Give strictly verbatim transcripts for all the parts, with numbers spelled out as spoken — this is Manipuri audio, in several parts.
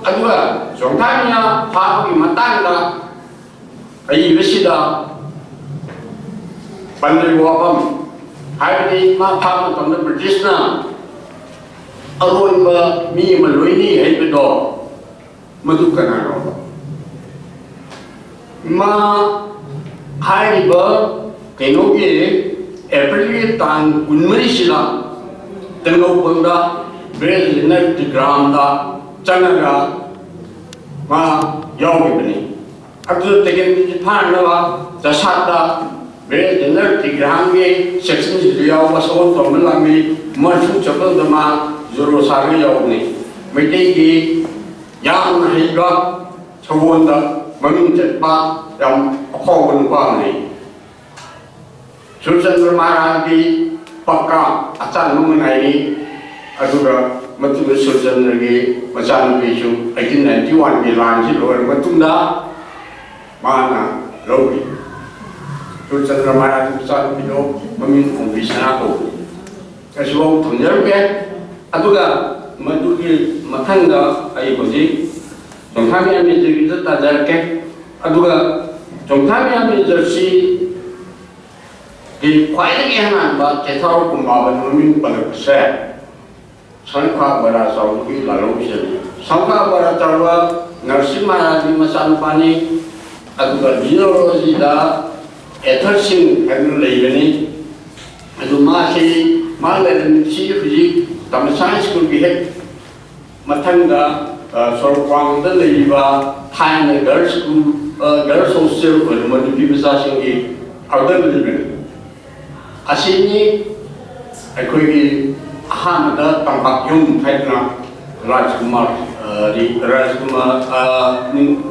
ꯑꯗꯨꯒ ꯆꯣꯡꯊꯥꯅꯤꯌꯥ ꯐꯥꯕꯒꯤ ꯃꯇꯥꯡꯗ ꯑꯏꯕꯁꯤꯗ ꯄꯜꯂꯤꯕ ꯋꯥꯐꯝ, ꯍꯥꯏꯕꯗꯤ ꯃꯥ ꯐꯥꯕ ꯃꯇꯝꯗ ꯕ꯭ꯔꯤꯇꯤꯁꯅ ꯑꯔꯣꯟꯕ ꯃꯤ ꯑꯃ ꯂꯣꯏꯅꯤ ꯍꯥꯏꯕꯗꯣ, ꯃꯗꯨ ꯀꯅꯥꯅꯣꯕ? ꯃꯥ ꯍꯥꯏꯔꯤꯕ ꯀꯩꯅꯣꯒꯤ ꯑꯦꯄ꯭ꯔꯤꯜꯒꯤ ꯇꯥꯡ ꯀꯨꯟꯃꯔꯤꯁꯤꯗ ꯇꯦꯡꯅꯧꯄꯜꯗ ꯕ꯭ꯔꯦꯜ ꯖꯦꯅꯔꯦꯜ ꯇꯤꯒ꯭ꯔꯥꯝꯗ ꯆꯪꯉꯒ ꯃꯥ ꯌꯥꯎꯈꯤꯕꯅꯤ꯫ ꯑꯗꯨꯗ ꯇꯦꯀꯦꯟꯗ꯭ꯔꯖꯤꯠ ꯐꯥꯅꯅꯕ ꯆꯁꯥꯠꯇ ꯕ꯭ꯔꯦꯜ ꯖꯦꯅꯔꯦꯜ ꯇꯤꯒ꯭ꯔꯥꯝꯒꯤ ꯁꯦꯛꯁꯟꯁꯤꯗ ꯌꯥꯎꯕ ꯁꯒꯣꯜ ꯇꯣꯝꯕ ꯂꯥꯟꯃꯤ ꯃꯔꯐꯨ ꯆꯄꯜꯗ ꯃꯥ ꯖꯨꯔꯣ ꯁꯥꯔꯒ ꯌꯥꯎꯕꯅꯤ꯫ ꯃꯩꯇꯩꯒꯤ ꯌꯥꯝꯅ ꯍꯩꯕ, ꯁꯒꯣꯜꯗ ꯃꯃꯤꯡ ꯆꯠꯄ ꯌꯥꯝ ꯑꯐꯥꯎꯕ ꯅꯨꯄꯥ ꯑꯃꯅꯤ꯫ ꯁꯨꯔꯆꯟꯗ꯭ꯔ ꯃꯍꯥꯔꯥꯖꯒꯤ ꯄꯛꯀꯥ ꯑꯆꯥꯟꯕ ꯃꯅꯥꯏꯅꯤ꯫ ꯑꯗꯨꯒ ꯃꯇꯨꯡꯗ ꯁꯨꯔꯆꯟꯗ꯭ꯔꯒꯤ ꯃꯆꯥꯅꯨꯄꯤꯁꯨ ꯑꯩꯠꯇꯤꯟ ꯅꯥꯏꯟꯇꯤ ꯋꯥꯟꯒꯤ ꯂꯥꯟꯁꯤ ꯂꯣꯏꯔ ꯃꯇꯨꯡꯗ ꯃꯥꯅ ꯂꯧꯈꯤ꯫ ꯁꯨꯔꯆꯟꯗ꯭ꯔ ꯃꯍꯥꯔꯥꯖꯒꯤ ꯃꯆꯥꯅꯨꯄꯤꯗꯣ ꯃꯃꯤꯡ ꯈꯣꯡꯕꯤ ꯁꯅꯥ ꯀꯧꯕꯅꯤ꯫ ꯑꯁꯤꯐꯥꯎ ꯊꯝꯖꯔꯝꯒꯦ꯫ ꯑꯗꯨꯒ ꯃꯗꯨꯒꯤ ꯃꯊꯪꯗ ꯑꯩ ꯍꯧꯖꯤꯛ ꯆꯣꯡꯊꯥꯃꯤ ꯑꯃꯦꯖꯔꯒꯤꯗ ꯇꯥꯖꯔꯛꯀꯦ꯫ ꯑꯗꯨꯒ ꯆꯣꯡꯊꯥꯃꯤ ꯑꯃꯦꯖꯔꯁꯤ ꯒꯤ ꯈ꯭ꯋꯥꯏꯗꯒꯤ ꯑꯍꯥꯟꯕ ꯆꯦꯊꯥꯎ ꯀꯨꯝꯕꯥꯕꯅ ꯃꯃꯤꯡ ꯄꯜꯂꯛꯄꯁꯦ ꯁꯪꯈꯥ ꯕꯣꯔꯥ ꯆꯥꯎꯕꯒꯤ ꯂꯥꯂꯣꯡꯁꯤꯅꯤ꯫ ꯁꯪꯈꯥ ꯕꯣꯔꯥ ꯆꯥꯎꯕ ꯅꯔꯁꯤꯡ ꯃꯍꯥꯔꯥꯖꯒꯤ ꯃꯆꯥꯅꯨꯄꯥꯅꯤ꯫ ꯑꯗꯨꯒ ꯖꯤꯑꯣꯂꯣꯖꯤꯗ ꯑꯦꯊꯔꯁꯤꯡ ꯍꯥꯏꯗꯨꯅ ꯂꯩꯕꯅꯤ꯫ ꯑꯗꯨ ꯃꯥꯁꯤ, ꯃꯥ ꯂꯩꯔꯝꯃꯤꯁꯤ ꯍꯧꯖꯤꯛ ꯇꯝꯐꯁꯥ ꯁ꯭ꯀꯨꯜꯒꯤ ꯍꯦꯛ ꯃꯊꯪꯗ, ꯑ, ꯁꯣꯔꯣꯛ ꯋꯥꯡꯃꯗ ꯂꯩꯔꯤꯕ ꯊꯥꯏꯅ ꯒꯔꯜꯁ ꯁ꯭ꯀꯨꯜ, ꯑ, ꯒꯔꯜꯁ ꯍꯣꯁꯇꯦꯜ ꯑꯣꯏꯔꯝꯕ ꯅꯨꯄꯤ ꯃꯆꯥꯁꯤꯡꯒꯤ ꯑꯗꯨꯗ ꯂꯩꯕꯅꯤ꯫ ꯑꯁꯤꯅꯤ ꯑꯩꯈꯣꯏꯒꯤ ꯑꯍꯥꯟꯕꯗ ꯇꯝꯄꯥꯛ ꯌꯨꯝ ꯍꯥꯏꯗꯅ ꯔꯥꯖꯀꯨꯃꯥꯔ, ꯑ, ꯔꯤ-, ꯔꯥꯖꯀꯨꯃꯥꯔ, ꯑ, ꯅꯤꯡ-,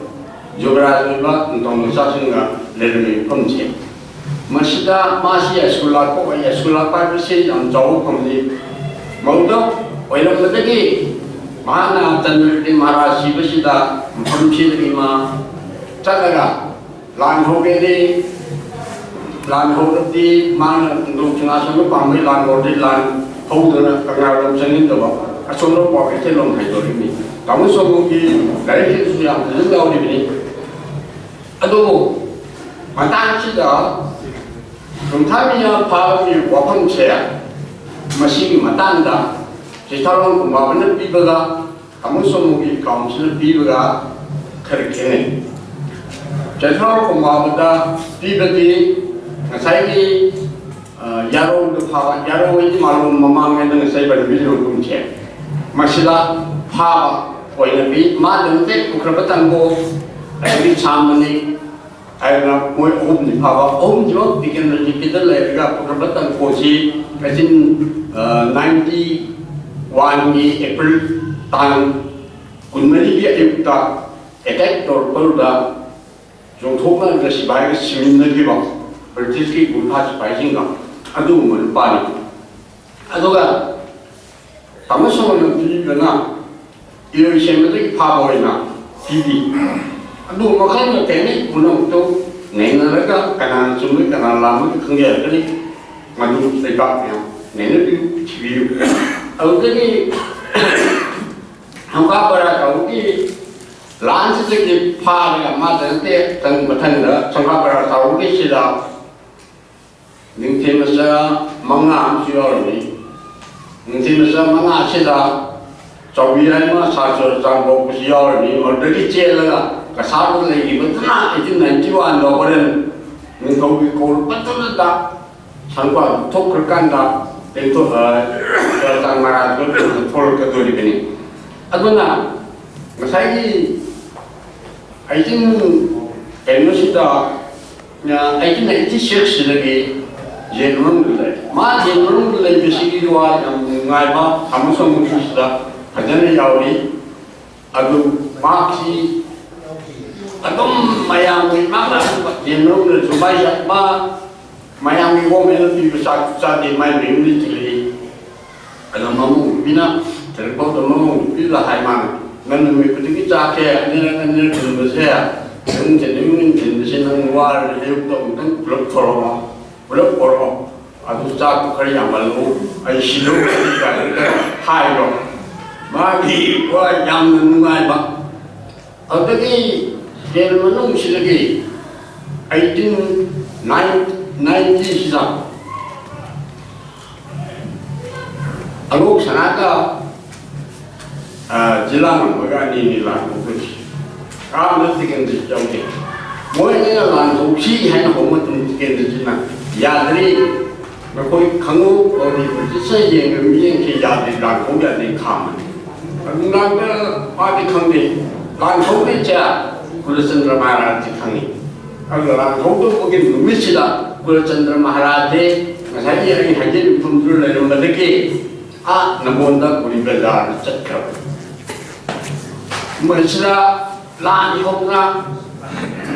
ꯌꯨꯕꯔꯥꯖ ꯑꯣꯏꯕ ꯅꯤꯡꯊꯧ ꯃꯆꯥꯁꯤꯡꯒ ꯂꯩꯔꯝꯃꯤꯕ ꯃꯐꯝꯁꯦ꯫ ꯃꯁꯤꯗ ꯃꯥꯁꯤ ꯌꯥꯏꯁ꯭ꯀꯨꯜ ꯂꯥꯛꯄ ꯑꯣꯏ꯫ ꯌꯥꯏꯁ꯭ꯀꯨꯜ ꯂꯥꯛꯄ ꯍꯥꯏꯕꯁꯤ ꯌꯥꯝ ꯆꯥꯎꯕ ꯐꯝꯅꯤ꯫ ꯃꯧꯗ ꯑꯣꯏꯔꯝꯕꯗꯒꯤ ꯃꯍꯥꯛꯅ ꯆꯟꯗ꯭ꯔꯀꯤꯔꯇꯤ ꯃꯍꯥꯔꯥꯖ ꯁꯤꯕꯁꯤꯗ ꯃꯐꯝꯁꯤꯗꯒꯤ ꯃꯥ ꯆꯠꯂꯒ ꯂꯥꯟ ꯍꯧꯒꯦꯗꯤ, ꯂꯥꯟ ꯍꯧꯔꯗꯤ ꯃꯥꯅ ꯅꯤꯡꯊꯧ ꯁꯤꯡꯍꯥꯁꯟꯗ ꯄꯥꯝꯕꯩ ꯂꯥꯟ ꯍꯧꯔꯗꯤ ꯂꯥꯟ ꯍꯧꯗꯅ ꯀꯪꯂꯥꯔꯣꯝ ꯆꯪꯅꯤꯡꯗꯕ꯫ ꯑꯁꯣꯝꯗ ꯄꯥꯎ ꯀꯩꯊꯦꯜꯂꯣꯝ ꯍꯥꯏꯗꯣꯔꯤꯕꯅꯤ꯫ ꯇꯥꯃꯣ ꯁꯣꯃꯨꯒꯤ ꯂꯥꯏꯔꯤꯛꯁꯤꯁꯨ ꯌꯥꯝ ꯐꯖꯅ ꯌꯥꯎꯔꯤꯕꯅꯤ꯫ ꯑꯗꯨꯕꯨ ꯃꯇꯥꯡꯁꯤꯗ ꯅꯣꯡꯊꯥꯃꯌꯨꯝ ꯐꯥꯕꯒꯤ ꯋꯥꯐꯝꯁꯦ, ꯃꯁꯤꯒꯤ ꯃꯇꯥꯡꯗ ꯆꯤꯊꯥꯔꯣꯜ ꯀꯨꯃꯥꯕꯅ ꯄꯤꯕꯒ ꯇꯥꯃꯣ ꯁꯣꯃꯨꯒꯤ ꯑꯦꯀꯥꯎꯟꯁꯤꯅ ꯄꯤꯕꯒ ꯈꯔ ꯈꯦꯠꯅꯩ꯫ ꯆꯤꯊꯥꯔꯣꯜ ꯀꯨꯃꯥꯕꯗ ꯄꯤꯕꯗꯤ ꯉꯁꯥꯏꯒꯤ ꯑ, ꯌꯥꯔꯧꯗ ꯐꯥꯕ, ꯌꯥꯔꯧ ꯍꯥꯏꯗꯤ ꯃꯥꯂꯣꯝ ꯃꯃꯥꯡꯉꯩꯗ ꯉꯁꯥꯏ ꯄꯟꯕꯤꯔꯤꯕ ꯀꯨꯝꯁꯦ, ꯃꯁꯤꯗ ꯐꯥꯕ ꯑꯣꯏꯅ ꯄꯤ꯫ ꯃꯥꯗ ꯅꯠꯇꯦ, ꯄꯨꯈ꯭ꯔꯕ ꯇꯪꯒꯣ, ꯑꯗꯒꯤ ꯁꯥꯃꯅꯤ ꯍꯥꯏꯗꯅ ꯃꯣꯏ ꯑꯍꯨꯝꯅꯤ ꯐꯥꯕ꯫ ꯑꯍꯨꯝꯁꯤꯃꯛ ꯗꯤꯀꯦꯟꯗ꯭ꯔꯖꯤꯠꯀꯤꯗ ꯂꯩꯔꯒ ꯄꯨꯈ꯭ꯔꯕ ꯇꯪꯒꯣꯁꯤ ꯑꯩꯠꯇꯤꯟ ꯅꯥꯏꯟꯇꯤ ꯋꯥꯟꯒꯤ ꯑꯦꯄ꯭ꯔꯤꯜ ꯇꯥꯡ ꯀꯨꯟꯃꯔꯤꯒꯤ ꯑꯌꯨꯛꯇ ꯑꯦꯇꯦꯛ ꯇꯧꯔꯛꯄꯗꯨꯗ ꯆꯣꯡꯊꯣꯛꯅꯔꯒ ꯁꯤꯐꯥꯏꯒ ꯁꯤꯃꯤꯟꯅꯈꯤꯕ ꯕ꯭ꯔꯤꯇꯤꯁꯀꯤ ꯒꯨꯔꯈꯥ ꯁꯤꯐꯥꯏꯁꯤꯡꯒ ꯑꯗꯨꯒꯨꯝꯕ ꯅꯨꯄꯥꯅꯤ꯫ ꯑꯗꯨꯒ ꯇꯥꯃꯣ ꯁꯣꯃꯣꯟꯅ ꯄꯤꯔꯤꯕꯅ ꯏꯔꯣꯏ ꯁꯦꯝꯕꯗꯒꯤ ꯐꯥꯕ ꯑꯣꯏꯅ ꯄꯤꯕꯤ꯫ ꯑꯗꯨ ꯃꯈꯜ ꯃꯊꯦꯜꯅꯤ꯫ ꯄꯨꯝꯅꯃꯛꯇꯨ ꯅꯩꯅꯔꯒ ꯀꯅꯥꯅ ꯆꯨꯝꯃꯤ ꯀꯅꯥꯅ ꯂꯥꯟꯕꯒꯦ ꯈꯪꯖꯔꯛꯀꯅꯤ꯫ ꯃꯗꯨ ꯂꯩꯕꯥꯛ ꯃꯌꯥꯝ ꯅꯩꯅꯕꯤꯌꯨ, ꯊꯤꯕꯤꯌꯨ꯫ ꯑꯗꯨꯗꯒꯤ ꯁꯪꯒꯥ ꯕꯔꯥ ꯇꯧꯕꯒꯤ ꯂꯥꯟꯁꯤꯗꯒꯤ ꯐꯥꯔꯒ ꯃꯥꯗ ꯅꯠꯇꯦ, ꯃꯊꯪꯗ ꯁꯪꯒꯥ ꯕꯔꯥ ꯇꯧꯕꯒꯤꯁꯤꯗ ꯅꯤꯡꯊꯦꯝ ꯃꯆꯥ ꯃꯉꯥ ꯑꯃꯁꯨ ꯌꯥꯎꯔꯝꯃꯤ꯫ ꯅꯤꯡꯊꯦꯝ ꯃꯆꯥ ꯃꯉꯥ ꯑꯁꯤꯗ ꯆꯥꯎꯕꯤ ꯍꯥꯏꯃ ꯁꯥꯔ ꯆꯨꯔꯆꯥꯟꯄꯨꯔꯁꯨ ꯌꯥꯎꯔꯝꯃꯤ꯫ ꯃꯗꯨꯗꯒꯤ ꯆꯦꯜꯂꯒ ꯀꯁꯥꯔꯗ ꯂꯩꯈꯤꯕꯗꯨꯅ ꯑꯩꯠꯇꯤꯟ ꯅꯥꯏꯟꯇꯤ ꯋꯥꯟꯗ ꯍꯣꯔꯦꯟ ꯅꯤꯡꯊꯧꯒꯤ ꯀꯧꯔꯛꯄꯗꯨꯗ ꯁꯪꯕꯥꯟ ꯊꯣꯛꯈ꯭ꯔꯀꯥꯟꯗ ꯇꯦꯟꯊꯣꯛ-, ꯑ, ꯆꯨꯔꯆꯥꯟ ꯃꯍꯥꯔꯥꯖ ꯊꯣꯛꯂꯛꯀꯗꯣꯔꯤꯕꯅꯤ꯫ ꯑꯗꯨꯅ ꯉꯁꯥꯏꯒꯤ ꯑꯩꯠꯇꯤꯟ ꯀꯩꯅꯣꯁꯤꯗ, ꯑꯩꯠꯇꯤꯟ ꯑꯩꯠꯇꯤ ꯁꯤꯛꯁꯁꯤꯗꯒꯤ ꯖꯦꯜ ꯃꯅꯨꯡꯗ ꯂꯩ꯫ ꯃꯥ ꯖꯦꯜ ꯃꯅꯨꯡꯗ ꯂꯩꯕꯁꯤꯒꯤ ꯋꯥ ꯌꯥꯝ ꯅꯨꯡꯉꯥꯏꯕ ꯑꯃꯁꯨ ꯑꯃꯁꯨ ꯁꯤꯗ ꯐꯖꯅ ꯌꯥꯎꯔꯤ꯫ ꯑꯗꯨ ꯃꯍꯥꯛꯁꯤ ꯑꯗꯨꯝ ꯃꯌꯥꯝꯒꯤ ꯃꯥꯅ ꯖꯦꯜ ꯃꯅꯨꯡꯗꯁꯨ ꯃꯥꯏ ꯃꯥ ꯃꯌꯥꯝꯒꯤ ꯒꯣꯔꯃꯦꯟꯅ ꯄꯤꯕ ꯆꯥꯛꯁꯨ ꯆꯥꯗꯦ, ꯃꯥꯏ ꯃꯌꯨꯝꯗ ꯊꯤꯜꯂꯛꯏ꯫ ꯑꯗꯣ ꯃꯃꯧ ꯅꯨꯄꯤꯅ ꯊꯤꯜꯂꯛꯄꯗ ꯃꯃꯧ ꯅꯨꯄꯤꯗꯨꯗ ꯍꯥꯏ ꯃꯥꯅ, "ꯅꯪ ꯅꯨꯃꯤꯠ ꯈꯨꯗꯤꯡꯒꯤ ꯆꯥꯛꯁꯦ ꯑꯅꯤꯔꯛ ꯑꯅꯤꯔꯛ ꯊꯤꯟꯕꯁꯦ, ꯑꯌꯨꯛ ꯅꯨꯡꯊꯤꯟ ꯑꯌꯨꯛ ꯅꯨꯡꯊꯤꯟ ꯊꯤꯟꯕꯁꯦ ꯅꯪ ꯋꯥꯔꯗꯤ ꯑꯌꯨꯛꯇ ꯑꯃꯨꯛꯇꯪ ꯄꯨꯂꯞ ꯊꯣꯔꯛꯑꯣ, ꯄꯨꯂꯞ ꯄꯣꯔꯛꯑꯣ, ꯑꯗꯨ ꯆꯥꯛꯇꯣ ꯈꯔ ꯌꯥꯝꯃꯜꯂꯨ, ꯑꯩ ꯁꯤꯗꯧꯔꯦ" ꯀꯥꯏꯅ ꯍꯥꯏꯕ꯫ ꯃꯥꯒꯤ ꯋꯥ ꯌꯥꯝꯅ ꯅꯨꯡꯉꯥꯏꯕ꯫ ꯑꯗꯨꯗꯒꯤ ꯖꯦꯜ ꯃꯅꯨꯡꯁꯤꯗꯒꯤ ꯑꯩꯠꯇꯤꯟ ꯅꯥꯏꯟꯇꯤꯁꯤꯗ ꯑꯂꯣꯛ ꯁꯅꯥꯒ, ꯑ, ꯖꯤꯂꯥ ꯉꯝꯕꯒ ꯑꯅꯤꯅꯤ ꯂꯥꯟꯊꯣꯛꯇꯣꯏꯁꯤ꯫ ꯑꯍꯥꯟꯕ ꯇꯤꯀꯦꯟꯗ꯭ꯔ ꯌꯥꯎꯗꯦ꯫ ꯃꯣꯏ ꯑꯅꯤꯅ ꯂꯥꯟꯊꯣꯛꯁꯤ ꯍꯥꯏꯅ ꯍꯧꯕ ꯃꯇꯝꯗ ꯇꯤꯀꯦꯟꯗ꯭ꯔꯖꯤꯠꯅ ꯌꯥꯗ꯭ꯔꯤ, ꯅꯈꯣꯏ ꯈꯪꯉꯨ, ꯀꯣꯔꯤ ꯕ꯭ꯔꯤꯇꯤꯁꯅ ꯌꯦꯡꯕ ꯃꯤꯠꯌꯦꯡꯁꯦ ꯌꯥꯗꯦ, ꯂꯥꯟꯊꯣꯛ ꯌꯥꯗꯦ ꯈꯥꯝꯃꯅꯤ꯫ ꯅꯨꯡꯗꯥꯡꯗ ꯃꯥꯗꯤ ꯈꯪꯗꯦ, ꯂꯥꯟꯊꯣꯛꯅꯤꯁꯦ ꯀꯨꯂꯆꯟꯗ꯭ꯔ ꯃꯍꯥꯔꯥꯖꯇꯤ ꯈꯪꯉꯤ꯫ ꯑꯗꯨꯒ ꯂꯥꯟꯊꯣꯛꯇꯧꯕꯒꯤ ꯅꯨꯃꯤꯠꯁꯤꯗ ꯀꯨꯂꯆꯟꯗ꯭ꯔ ꯃꯍꯥꯔꯥꯖꯁꯦ ꯉꯁꯥꯏꯒꯤ ꯑꯩ ꯍꯥꯏꯖꯔꯤꯕ ꯃꯐꯝꯗꯨꯗ ꯂꯩꯔꯝꯕꯗꯒꯤ ꯑꯥ ꯅꯝꯕꯣꯟꯗ ꯀꯣꯔꯤ ꯕꯖꯥꯔꯗ ꯆꯠꯈ꯭ꯔꯕ꯫ ꯃꯁꯤꯗ ꯂꯥꯟ ꯍꯧꯗꯅ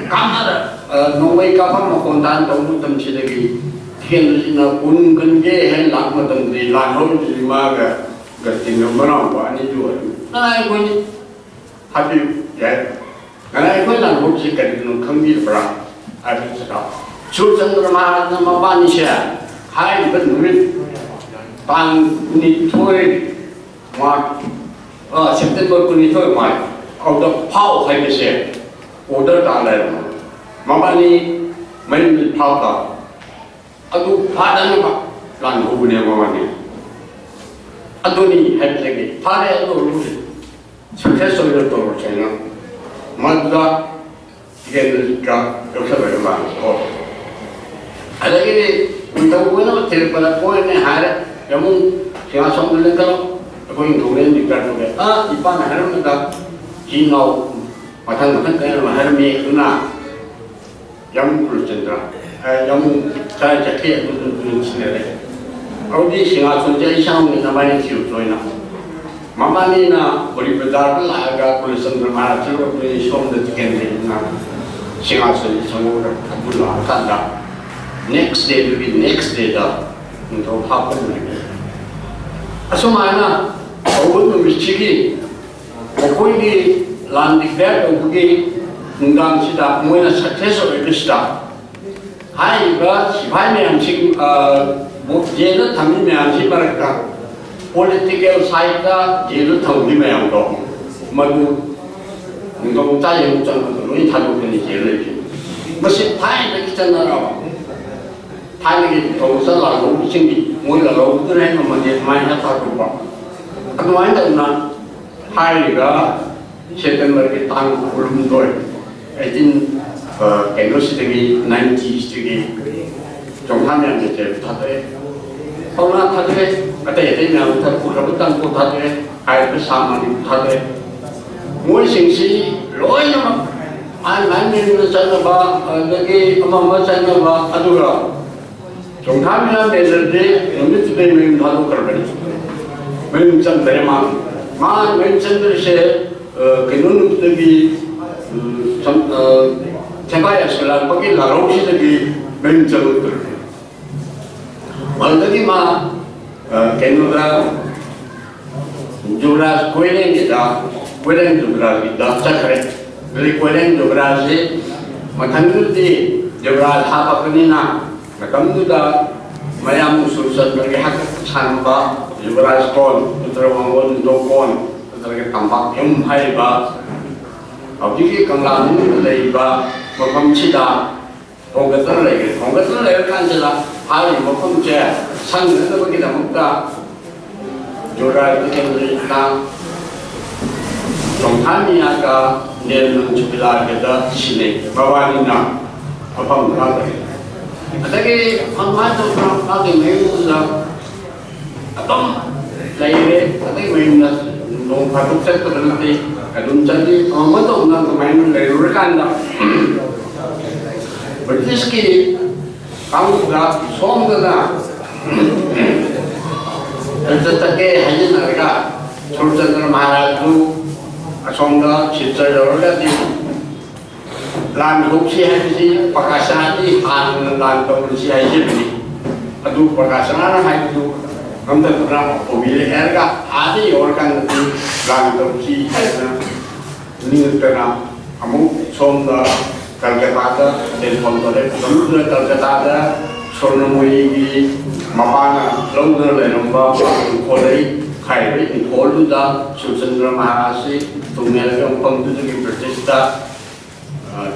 ꯀꯥꯞꯅꯔ, ꯑ, ꯅꯣꯡꯃꯩ ꯀꯥꯞꯐꯝ ꯃꯈꯣꯟ ꯇꯥꯅ ꯇꯧꯕ ꯃꯇꯝꯁꯤꯗꯒꯤ ꯇꯤꯀꯦꯟꯗ꯭ꯔꯖꯤꯠꯅ ꯎꯟ ꯀꯟꯒꯦ ꯍꯥꯏꯅ ꯂꯥꯛꯄ ꯃꯇꯝꯗꯗꯤ ꯂꯥꯟ ꯍꯧꯔꯤꯕꯁꯤ ꯃꯥꯒ ꯒꯁꯇꯤꯟꯒ ꯃꯅꯥꯎꯄꯥ ꯑꯅꯤꯗꯨ ꯑꯣꯏꯔꯝꯃꯤ꯫ ꯀꯅꯥ ꯑꯩꯈꯣꯏꯅꯤ? ꯍꯥꯏꯕꯤꯌꯨ ꯌꯥꯏ꯫ ꯉꯔꯥꯡ ꯑꯩꯈꯣꯏ ꯂꯥꯟꯐꯝꯁꯤ ꯀꯔꯤꯒꯤꯅꯣ ꯈꯪꯕꯤꯔꯕ꯭ꯔꯥ ꯍꯥꯏꯕꯁꯤꯗ ꯁꯨꯔꯆꯟꯗ꯭ꯔ ꯃꯍꯥꯔꯥꯖꯅ ꯃꯕꯥꯅꯤꯁꯦ ꯍꯥꯏꯔꯤꯕ ꯅꯨꯃꯤꯠ ꯇꯥꯡ ꯀꯨꯟꯅꯤꯊꯣꯏ ꯃꯥꯔꯆ, ꯑ, ꯁꯦꯞꯇꯦꯝꯕꯔ ꯀꯨꯟꯅꯤꯊꯣꯏ ꯃꯥꯔꯆ ꯑꯗꯨꯗ ꯐꯥꯎ ꯍꯥꯏꯕꯁꯦ ꯑꯣꯔꯗꯔ ꯇꯥ ꯂꯩꯔꯝꯃꯦ꯫ ꯃꯕꯥꯅꯤ ꯃꯌꯨꯝꯗ ꯐꯥꯎꯕ ꯑꯗꯨ ꯐꯥꯗꯅꯕ ꯂꯥꯟ ꯍꯧꯕꯅꯦꯕ ꯃꯥꯅꯤ꯫ ꯑꯗꯨꯅꯤ ꯍꯥꯏꯕꯗꯒꯤ ꯐꯥꯔꯦ, ꯑꯗꯨ ꯑꯣꯏꯔꯁꯨ ꯁꯛꯁꯦꯁ ꯑꯣꯏꯅ ꯇꯧꯔꯁꯦꯅ ꯃꯗꯨꯗ ꯇꯤꯀꯦꯟꯗ꯭ꯔꯖꯤꯠꯀ ꯌꯥꯎꯁꯜꯂꯒ ꯂꯥꯟ ꯍꯧꯔꯦ꯫ ꯑꯗꯒꯤꯗꯤ ꯅꯤꯡꯊꯧ ꯑꯣꯏꯅꯕ ꯊꯤꯔꯛꯄꯗ ꯀꯣꯏꯅꯦ ꯍꯥꯏꯔꯦ, ꯌꯥꯝꯕꯨꯡ ꯁꯤꯡꯍꯥꯁꯣꯟꯗ ꯂꯦꯡꯈꯠꯂꯣ, ꯑꯩꯈꯣꯏ ꯅꯤꯡꯊꯧ ꯂꯦꯡꯗꯤ ꯀꯥꯏ ꯇꯧꯒꯦ? ꯑ, ꯏꯄꯥꯅ ꯍꯥꯏꯔꯝꯕꯗ ꯏꯆꯤꯟ ꯏꯅꯥꯎ ꯃꯊꯪ ꯃꯊꯪ ꯀꯌꯥ ꯑꯃ ꯍꯥꯏꯔꯝꯃꯤ꯫ ꯑꯗꯨꯅ ꯌꯥꯝ ꯀꯨꯂꯆꯟꯗ꯭ꯔ, ꯑ, ꯌꯥꯝ ꯀꯥꯏ ꯆꯠꯈꯤ ꯑꯗꯨꯗꯨ ꯅꯨꯡꯁꯤꯅꯔꯦ꯫ ꯍꯧꯖꯤꯛ ꯁꯤꯡꯍꯥꯁꯣꯟꯁꯦ ꯑꯩ ꯏꯁꯥꯃꯛꯅ ꯃꯥꯏꯅ ꯊꯤꯔꯨꯕ ꯑꯣꯏꯅ ꯃꯕꯥꯅꯤꯅ ꯀꯣꯔꯤ ꯕꯖꯥꯔꯗ ꯂꯥꯛꯑꯒ ꯀꯨꯂꯆꯟꯗ꯭ꯔ ꯃꯍꯥꯔꯥꯖ ꯆꯠꯂꯨꯔꯕꯅꯤ, ꯁꯣꯝꯗ ꯇꯤꯀꯦꯟꯗ꯭ꯔꯖꯤꯠꯅ ꯁꯤꯡꯍꯥꯁꯣꯟꯁꯦ ꯆꯪꯍꯧꯔ ꯑꯗꯨ ꯂꯥꯛꯑꯀꯥꯟꯗ next dayꯗꯨꯒꯤ next dayꯗ ꯅꯤꯡꯊꯧ ꯍꯥꯞꯄ ꯅꯨꯃꯤꯠꯅꯤ꯫ ꯑꯁꯨꯃꯥꯏꯅ ꯇꯧꯕ ꯅꯨꯃꯤꯠꯁꯤꯒꯤ ꯃꯈꯣꯏꯒꯤ ꯂꯥꯟ declare ꯇꯧꯕꯒꯤ ꯅꯨꯡꯗꯥꯡꯁꯤꯗ ꯃꯣꯏꯅ ꯁꯛꯁꯦꯁ ꯑꯣꯏꯕꯁꯤꯗ ꯍꯥꯏꯔꯤꯕ ꯁꯤꯐꯥꯏ ꯃꯌꯥꯝꯁꯤꯡ, ꯑ, ꯖꯦꯜꯗ ꯊꯝꯃꯤ ꯃꯌꯥꯝꯁꯤ ꯃꯔꯛꯇ ꯄꯣꯂꯤꯇꯤꯀꯦꯜ ꯁꯥꯏꯠꯇ ꯖꯦꯜꯗ ꯊꯝꯈꯤ ꯃꯌꯥꯝꯗꯣ, ꯃꯗꯨ ꯅꯤꯡꯊꯧ ꯃꯆꯥ ꯌꯦꯡꯕ ꯆꯪꯕꯗ ꯂꯣꯏ ꯊꯥꯗꯣꯛꯇꯅ ꯖꯦꯜ ꯂꯩꯈꯤ꯫ ꯃꯁꯤ ꯊꯥꯏꯅꯗꯒꯤ ꯆꯠꯅꯔꯕ, ꯊꯥꯏꯅꯒꯤ ꯅꯤꯡꯊꯧ ꯃꯆꯥ ꯂꯥꯜꯍꯧꯕꯁꯤꯡꯒꯤ ꯃꯣꯏ ꯂꯥꯜꯍꯧꯕꯗꯨꯅ ꯍꯦꯟꯅ ꯃꯟꯗꯤꯔ ꯃꯥꯏꯅ ꯊꯥꯗꯣꯛꯄ꯫ ꯑꯗꯨꯃꯥꯏꯅ ꯇꯧꯗꯅ ꯍꯥꯏꯔꯤꯕ ꯁꯦꯞꯇꯦꯝꯕꯔꯒꯤ ꯇꯥꯡ ꯀꯨꯟꯍꯨꯝꯗꯣꯏ, ꯑꯩꯠꯇꯤꯟ, ꯑ, ꯀꯩꯅꯣꯁꯤꯗꯒꯤ, ꯅꯥꯏꯟꯇꯤꯁꯤꯗꯒꯤ ꯆꯣꯡꯊꯥ ꯃꯌꯥꯝꯁꯦ ꯊꯥꯗꯣꯛꯑꯦ꯫ ꯄꯥꯎꯅꯥ ꯊꯥꯗꯣꯛꯑꯦ, ꯑꯇꯩ ꯑꯇꯩ ꯃꯌꯥꯝ ꯊꯥ-, ꯄꯨꯈ꯭ꯔꯕ ꯇꯥꯡꯄꯣꯛ ꯊꯥꯗꯣꯛꯑꯦ, ꯍꯥꯏꯔꯤꯕ ꯁꯥ ꯃꯅꯤꯄꯨꯔ ꯊꯥꯗꯣꯛꯑꯦ꯫ ꯃꯣꯏꯁꯤꯡꯁꯤ ꯂꯣꯏꯅꯃꯛ ꯃꯥꯏ ꯃꯥꯏ ꯃꯌꯨꯝꯗ ꯆꯠꯅꯕ, ꯑꯗꯒꯤ ꯑꯃ ꯑꯃ ꯆꯠꯅꯕ, ꯑꯗꯨꯒ ꯆꯣꯡꯊꯥ ꯃꯌꯥꯝ ꯂꯩꯔꯗꯤ ꯅꯨꯃꯤꯠꯇꯨꯗꯩ ꯃꯌꯨꯝ ꯊꯥꯗꯣꯛꯈ꯭ꯔꯕꯅꯤ꯫ ꯃꯌꯨꯝ ꯆꯪꯗ꯭ꯔꯦ ꯃꯥ꯫ ꯃꯥ ꯃꯌꯨꯝ ꯆꯪꯗ꯭ꯔꯤꯁꯦ, ꯑ, ꯀꯩꯅꯣ ꯅꯨꯃꯤꯠꯇꯒꯤ, ꯎꯝ, ꯁꯝ-, ꯑ, ꯁꯦꯝꯒꯥꯏ ꯌꯥꯁꯤꯜꯂꯛꯄꯒꯤ ꯂꯥꯜꯍꯧꯁꯤꯗꯒꯤ ꯃꯌꯨꯝ ꯆꯪꯉꯛꯇ꯭ꯔꯕꯅꯤ꯫ ꯃꯗꯨꯗꯒꯤ ꯃꯥ, ꯑ, ꯀꯩꯅꯣꯗ, ꯖꯨꯕꯔꯥꯖ ꯀꯣꯏꯔꯦꯡꯒꯤꯗ, ꯀꯣꯏꯔꯦꯡ ꯖꯨꯕꯔꯥꯖꯒꯤꯗ ꯆꯠꯈ꯭ꯔꯦ꯫ ꯑꯗꯨꯗꯤ ꯀꯣꯏꯔꯦꯡ ꯖꯨꯕꯔꯥꯖꯁꯤ ꯃꯊꯪꯗꯗꯤ ꯖꯨꯕꯔꯥꯖ ꯍꯥꯞꯄꯛꯄꯅꯤꯅ ꯃꯇꯝꯗꯨꯗ ꯃꯌꯥꯝ ꯁꯨꯔꯆꯟꯗ꯭ꯔꯒꯤ ꯍꯥꯛꯇꯛꯇ ꯁꯥꯔꯝꯕ ꯖꯨꯕꯔꯥꯖ ꯀꯣꯟ ꯅꯠꯇ꯭ꯔꯒ ꯃꯥꯡꯒꯣꯜ ꯅꯤꯡꯊꯧ ꯀꯣꯟ ꯅꯠꯇ꯭ꯔꯒ ꯇꯝꯄꯥꯛ ꯌꯨꯝ ꯍꯥꯏꯔꯤꯕ ꯍꯧꯖꯤꯛꯀꯤ ꯀꯪꯂꯥ ꯃꯅꯨꯡꯗ ꯂꯩꯔꯤꯕ ꯃꯐꯝꯁꯤꯗ ꯍꯣꯡꯒꯠꯇꯨꯅ ꯂꯩꯔꯦ꯫ ꯍꯣꯡꯒꯠꯇꯨꯅ ꯂꯩꯔꯀꯥꯟꯁꯤꯗ ꯍꯥꯏꯔꯤꯕ ꯃꯐꯝꯁꯦ ꯁꯪꯅꯅꯕꯒꯤꯗꯃꯛꯇ ꯖꯨꯕꯔꯥꯖ ꯕꯤꯖꯦꯟꯗ꯭ꯔꯖꯤꯠꯅ ꯆꯣꯡꯊꯥ ꯃꯤꯌꯥꯒ ꯅꯦꯜ ꯃꯟꯖꯨꯕꯤꯂꯥꯒꯗ ꯁꯤꯟꯅꯩ꯫ ꯃꯕꯥꯅꯤꯅ ꯃꯐꯝ ꯈꯔ ꯂꯩ꯫ ꯑꯗꯒꯤ ꯑꯗꯨꯃꯥꯏꯅ ꯇꯧꯗꯅ ꯃꯥꯒꯤ ꯃꯌꯨꯝꯗꯨꯗ ꯑꯗꯨꯝ ꯂꯩꯔꯦ꯫ ꯑꯗꯩ ꯃꯌꯨꯝꯗ ꯅꯣꯡ ꯐꯥꯗꯣꯛ ꯆꯠꯄꯗ ꯅꯠꯇꯦ, ꯑꯗꯨꯝ ꯆꯠꯂꯤ꯫ ꯑꯃ ꯇꯧꯅ ꯑꯗꯨꯃꯥꯏꯅ ꯂꯩꯔꯨꯔꯀꯥꯟꯗ ꯕ꯭ꯔꯤꯇꯤꯁꯀꯤ ꯀꯥꯡꯕꯨꯗ ꯁꯣꯝꯗꯅ ꯆꯠꯀꯦ ꯍꯥꯏꯖꯤꯟꯅꯔꯒ ꯁꯨꯔꯆꯟꯗ꯭ꯔ ꯃꯍꯥꯔꯥꯖꯗꯨ ꯑꯁꯣꯝꯗ ꯁꯤꯜꯆꯔ ꯌꯧꯔꯒꯗꯤ ꯂꯥꯟ ꯍꯧꯁꯤ ꯍꯥꯏꯕꯁꯤ ꯄ꯭ꯔꯀꯥꯁꯅꯥꯗꯤ ꯍꯥꯟꯅ ꯂꯥꯟ ꯇꯧꯔꯁꯤ ꯍꯥꯏꯖꯕꯅꯤ꯫ ꯑꯗꯨ ꯄ꯭ꯔꯀꯥꯁꯅꯥꯅ ꯍꯥꯏꯕꯗꯨ ꯉꯝꯗꯗꯅ ꯀꯣꯕꯤꯗ ꯍꯥꯏꯔꯒ ꯑꯥꯗ ꯌꯧꯔꯀꯥꯟꯗꯗꯤ ꯂꯥꯟ ꯇꯧꯁꯤ ꯍꯥꯏꯗꯅ ꯅꯤꯡꯉꯛꯇꯅ ꯑꯃꯨꯛ ꯁꯣꯝꯗ ꯀꯜꯀꯇꯥꯗ ꯂꯦꯟꯐꯝ ꯇꯧꯔꯦ꯫ ꯃꯇꯝꯗꯨꯗ ꯀꯜꯀꯇꯥꯗ ꯁꯣꯔꯅꯃꯣꯍꯤꯒꯤ ꯃꯄꯥꯅ ꯂꯧꯗꯨꯅ ꯂꯩꯔꯝꯕ ꯏꯪꯈꯣꯜ ꯂꯩ ꯍꯥꯏꯔꯤꯕ ꯏꯪꯈꯣꯜꯗꯨꯗ ꯁꯨꯔꯆꯟꯗ꯭ꯔ ꯃꯍꯥꯔꯥꯖꯁꯤ ꯊꯨꯡꯅꯔꯒ ꯃꯐꯝꯗꯨꯗꯒꯤ ꯕ꯭ꯔꯤꯇꯤꯁꯇ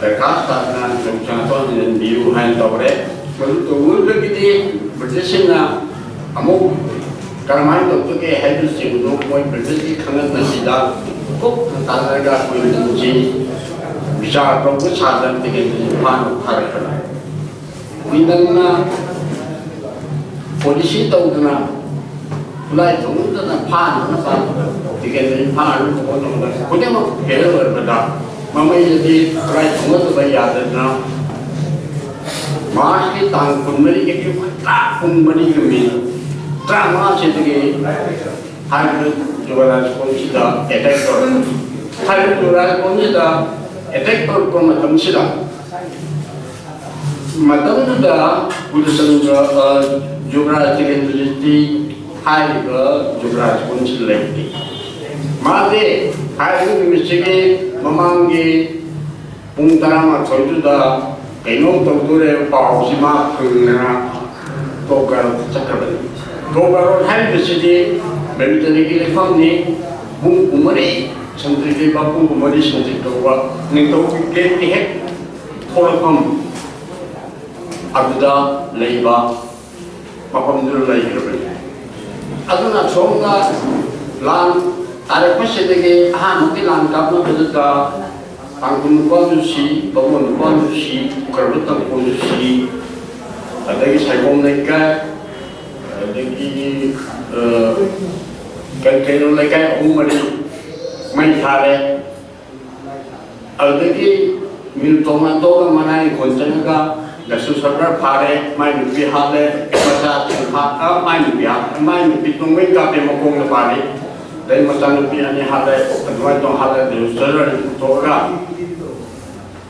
ꯗꯔꯈꯥꯁ ꯇꯥꯗꯅ ꯌꯣꯡꯆꯥꯛ ꯊꯣꯟ ꯍꯟꯖꯤꯟꯕꯤꯌꯨ ꯍꯥꯏꯅ ꯇꯧꯔꯦ꯫ ꯃꯗꯨ ꯇꯧꯕꯗꯒꯤꯗꯤ ꯕ꯭ꯔꯤꯇꯤꯁꯁꯤꯡꯅ ꯑꯃꯨꯛ ꯀꯔꯝꯍꯥꯏꯅ ꯇꯧꯒꯗꯒꯦ ꯍꯥꯏꯕꯁꯤꯡꯗꯨ ꯃꯣꯏ ꯕ꯭ꯔꯤꯇꯤꯁꯀꯤ ꯈꯪꯍꯟꯕꯁꯤꯗ ꯀꯨꯞꯅ ꯇꯥꯟꯅꯔꯒ ꯑꯩꯈꯣꯏ ꯃꯅꯤꯄꯨꯔꯁꯤ ꯕꯤꯆꯥꯔ ꯇꯧꯕ ꯁꯥꯗꯅ ꯇꯤꯀꯦꯟꯗ꯭ꯔꯖꯤꯠ ꯐꯥꯅꯕ ꯊꯥꯔꯛꯄꯅꯤ꯫ ꯀꯨꯏꯃꯟꯅ ꯄꯣꯂꯤꯁꯤ ꯇꯧꯗꯅ ꯈꯨꯠꯂꯥꯏ ꯊꯣꯡꯗꯅ ꯐꯥꯅꯅꯕ ꯇꯤꯀꯦꯟꯗ꯭ꯔꯖꯤꯠ ꯐꯥꯅꯕ ꯍꯣꯠꯅꯕꯗ ꯈꯨꯗꯤꯡꯃꯛ ꯐꯦꯜ ꯑꯣꯏꯔꯕꯗ ꯃꯃꯩꯗꯗꯤ ꯈꯨꯠꯂꯥꯏ ꯊꯣꯡꯅꯗꯕ ꯌꯥꯗꯗꯅ ꯃꯥꯔꯆꯀꯤ ꯇꯥꯡ ꯀꯨꯟꯃꯔꯤꯒꯤ ꯑꯌꯨꯛ ꯉꯟꯇꯥ ꯄꯨꯡ ꯃꯔꯤꯒ ꯃꯤꯅꯤꯠ ꯇꯔꯥꯃꯉꯥꯁꯤꯗꯒꯤ ꯍꯥꯏꯔꯤꯕ ꯖꯨꯒꯔꯥꯖ ꯀꯣꯟꯁꯤꯗ ꯑꯦꯇꯦꯛ ꯇꯧꯔꯛꯄ꯫ ꯍꯥꯏꯔꯤꯕ ꯖꯨꯒꯔꯥꯖ ꯀꯣꯟꯁꯤꯗ ꯑꯦꯇꯦꯛ ꯇꯧꯔꯛꯄ ꯃꯇꯝꯁꯤꯗ ꯃꯇꯝꯗꯨꯗ ꯀꯨꯂꯆꯟꯗ꯭ꯔ, ꯑ, ꯖꯨꯒꯔꯥꯖ ꯇꯤꯀꯦꯟꯗ꯭ꯔꯖꯤꯠꯇꯤ ꯍꯥꯏꯔꯤꯕ ꯖꯨꯒꯔꯥꯖ ꯀꯣꯟꯁꯤꯗ ꯂꯩꯇꯦ꯫ ꯃꯥꯗꯤ ꯍꯥꯏꯔꯤꯕ ꯅꯨꯃꯤꯠꯁꯤꯒꯤ ꯃꯃꯥꯡꯒꯤ ꯄꯨꯡ ꯇꯔꯥꯃꯥꯊꯣꯏꯗꯨꯗ ꯀꯩꯅꯣꯝ ꯇꯧꯗꯣꯔꯦ ꯄꯥꯎꯁꯤ ꯃꯥ ꯐꯪꯗꯅ ꯇꯣꯞ ꯒꯥꯔꯣꯠꯇ ꯆꯠꯈ꯭ꯔꯕꯅꯤ꯫ ꯇꯣꯞ ꯒꯥꯔꯣꯠ ꯍꯥꯏꯔꯤꯕꯁꯤꯗꯤ ꯃꯤꯂꯤꯇꯔꯤꯒꯤ ꯂꯩꯐꯝꯅꯤ꯫ ꯄꯨꯡ ꯀꯨꯟꯃꯔꯤ ꯁꯟꯇ꯭ꯔꯤ ꯂꯩꯕ, ꯄꯨꯡ ꯀꯨꯟꯃꯔꯤ ꯁꯟꯇ꯭ꯔꯤ ꯇꯧꯕ ꯅꯤꯡꯊꯧꯒꯤ ꯒꯦꯠꯀꯤ ꯍꯦꯛ ꯊꯣꯛꯂꯛꯐꯝ ꯑꯗꯨꯗ ꯂꯩꯕ ꯃꯐꯝꯗꯨꯗ ꯂꯩꯈ꯭ꯔꯕꯅꯤ꯫ ꯑꯗꯨꯅ ꯁꯣꯝꯗ ꯂꯥꯟ ꯇꯥꯔꯛꯄꯁꯤꯗꯒꯤ ꯑꯍꯥꯟꯕꯒꯤ ꯂꯥꯟ ꯀꯥꯞꯅꯕꯗꯨꯗ ꯇꯥꯡꯈꯨꯜ ꯅꯨꯄꯥꯁꯨ ꯁꯤ, ꯕꯥꯃꯣꯟ ꯅꯨꯄꯥꯁꯨ ꯁꯤ, ꯎꯈ꯭ꯔꯕ ꯇꯥꯡꯈꯨꯜꯁꯨ ꯁꯤ, ꯑꯗꯒꯤ ꯁꯥꯏꯈꯣꯝ ꯂꯩꯀꯥꯏ, ꯑꯗꯒꯤ, ꯑ, ꯀꯩ ꯀꯩꯅꯣ ꯂꯩꯀꯥꯏ ꯑꯍꯨꯝ ꯃꯔꯤ ꯃꯩ ꯊꯥꯔꯦ꯫ ꯑꯗꯨꯗꯒꯤ ꯃꯤꯜ ꯇꯣꯃꯥꯇꯣꯒ ꯃꯅꯥꯏ ꯏꯪꯈꯣꯜ ꯆꯪꯉꯒ ꯂꯁꯨ ꯁꯔꯀꯥꯔ ꯐꯥꯔꯦ, ꯃꯥꯏ ꯅꯨꯄꯤ ꯍꯥꯠꯂꯦ, ꯃꯆꯥꯁꯤꯡ ꯍꯥꯠ-, ꯑ, ꯃꯥꯏ ꯅꯨꯄꯤ ꯍꯥꯠ-, ꯃꯥꯏ ꯅꯨꯄꯤ ꯇꯣꯡꯕꯩ ꯀꯥꯞꯄꯦ ꯃꯈꯣꯡꯗ ꯄꯥꯜꯂꯤ꯫ ꯑꯗꯩ ꯃꯆꯥꯅꯨꯄꯤ ꯑꯅꯤ ꯍꯥꯠꯂꯦ, ꯑꯗꯨꯃꯥꯏꯅ ꯇꯧ ꯍꯥꯠꯂꯦ, ꯂꯁꯨ ꯁꯔꯀꯥꯔ ꯄꯨꯊꯣꯛꯑꯒ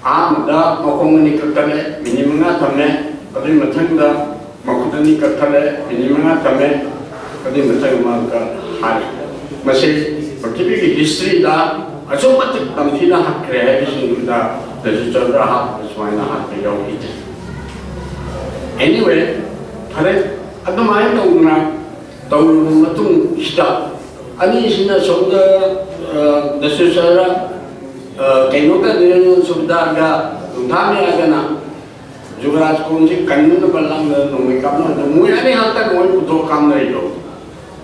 ꯑꯍꯥꯟꯕꯗ ꯃꯈꯣꯡ ꯑꯅꯤ ꯀꯛꯊꯠꯂꯦ, ꯃꯤꯅꯤꯠ ꯃꯉꯥ ꯊꯝꯃꯦ꯫ ꯑꯗꯨꯒꯤ ꯃꯊꯪꯗ ꯃꯈꯨꯠ ꯑꯅꯤ ꯀꯛꯊꯠꯂꯦ, ꯃꯤꯅꯤꯠ ꯃꯉꯥ ꯊꯝꯃꯦ꯫ ꯑꯗꯨꯒꯤ ꯃꯊꯪ ꯃꯥꯒ ꯍꯥꯏ꯫ ꯃꯁꯤ ꯄ꯭ꯔꯤꯊꯤꯕꯤꯒꯤ ꯍꯤꯁꯇ꯭ꯔꯤꯗ ꯑꯁꯨꯛ ꯃꯇꯤꯛ ꯇꯝꯊꯤꯅ ꯍꯥꯠꯈ꯭ꯔꯦ ꯍꯥꯏꯕꯁꯤꯡꯗꯨꯗ ꯂꯁꯨ ꯁꯔꯀꯥꯔ ꯍꯥꯠꯄ ꯁꯨꯃꯥꯏꯅ ꯍꯥꯠꯄ ꯌꯥꯎꯈꯤꯗꯦ꯫ Anyway, ꯐꯔꯦ, ꯑꯗꯨꯃꯥꯏꯅ ꯇꯧꯗꯅ ꯇꯧꯔꯕ ꯃꯇꯨꯡꯁꯤꯗ ꯑꯅꯤꯁꯤꯅ ꯁꯣꯝꯗ, ꯑ, ꯗꯁꯨꯁꯔ, ꯑ, ꯀꯩꯅꯣ ꯇꯧꯗꯅ ꯁꯨꯕꯤꯗꯥꯒ ꯅꯨꯡꯊꯥꯡ ꯌꯥꯗꯅ ꯖꯨꯒꯔꯥꯖ ꯀꯣꯟꯁꯤ ꯀꯟꯅꯕ ꯂꯝꯗ ꯅꯣꯡꯃꯩ ꯀꯥꯞꯅꯕꯗ ꯃꯣꯏ ꯑꯅꯤ ꯉꯥꯛꯇ ꯃꯣꯏ ꯄꯨꯊꯣꯛ ꯀꯥꯞꯅꯔꯤꯗꯣ꯫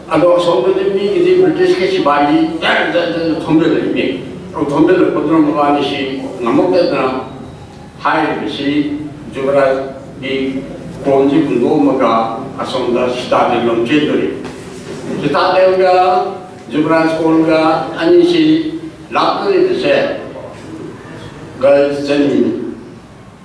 ꯑꯗꯣ ꯑꯁꯣꯝꯗꯗꯤ ꯃꯤꯒꯤꯗꯤ ꯕ꯭ꯔꯤꯇꯤꯁꯀꯤ ꯁꯤꯄꯥꯍꯤ ꯖꯔ ꯖꯔ ꯖꯔ ꯊꯣꯝꯖꯤꯜꯂꯛꯏꯅꯦ꯫ ꯑꯗꯨ ꯊꯣꯝꯖꯤꯜꯂꯛꯄꯗꯨꯅ ꯃꯕꯥꯅꯤꯁꯤ ꯉꯝꯃꯛꯇꯗꯅ ꯍꯥꯏꯔꯤꯕꯁꯤ ꯖꯨꯒꯔꯥꯖꯒꯤ ꯀꯣꯟꯁꯤ ꯍꯨꯟꯗꯣꯛꯑꯝꯃꯒ ꯑꯁꯣꯝꯗ ꯁꯤꯇꯥꯗꯦꯜ ꯂꯣꯝ ꯆꯦꯟꯗꯣꯔꯤ꯫ ꯁꯤꯇꯥꯗꯦꯜꯒ ꯖꯨꯒꯔꯥꯖ ꯀꯣꯟꯒ ꯑꯅꯤꯁꯤ ꯂꯥꯞꯅꯔꯤꯕꯁꯦ ꯒꯜ ꯆꯅꯤꯅꯤ꯫